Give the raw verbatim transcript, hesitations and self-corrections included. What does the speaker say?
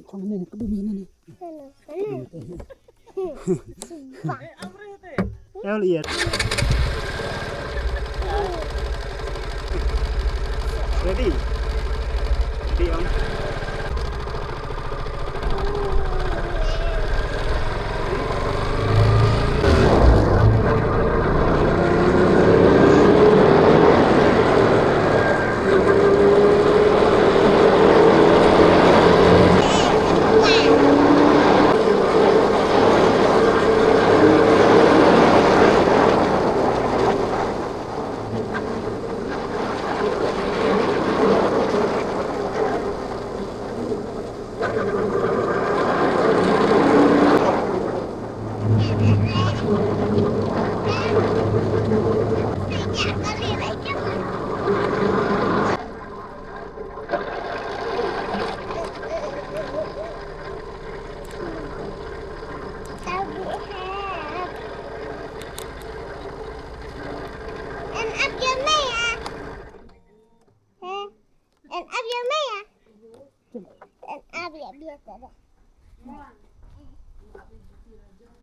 Khong ne, ne, kedum ne, ne. Hello, hello. Bang. Eo liat. Ready? Ready, Om?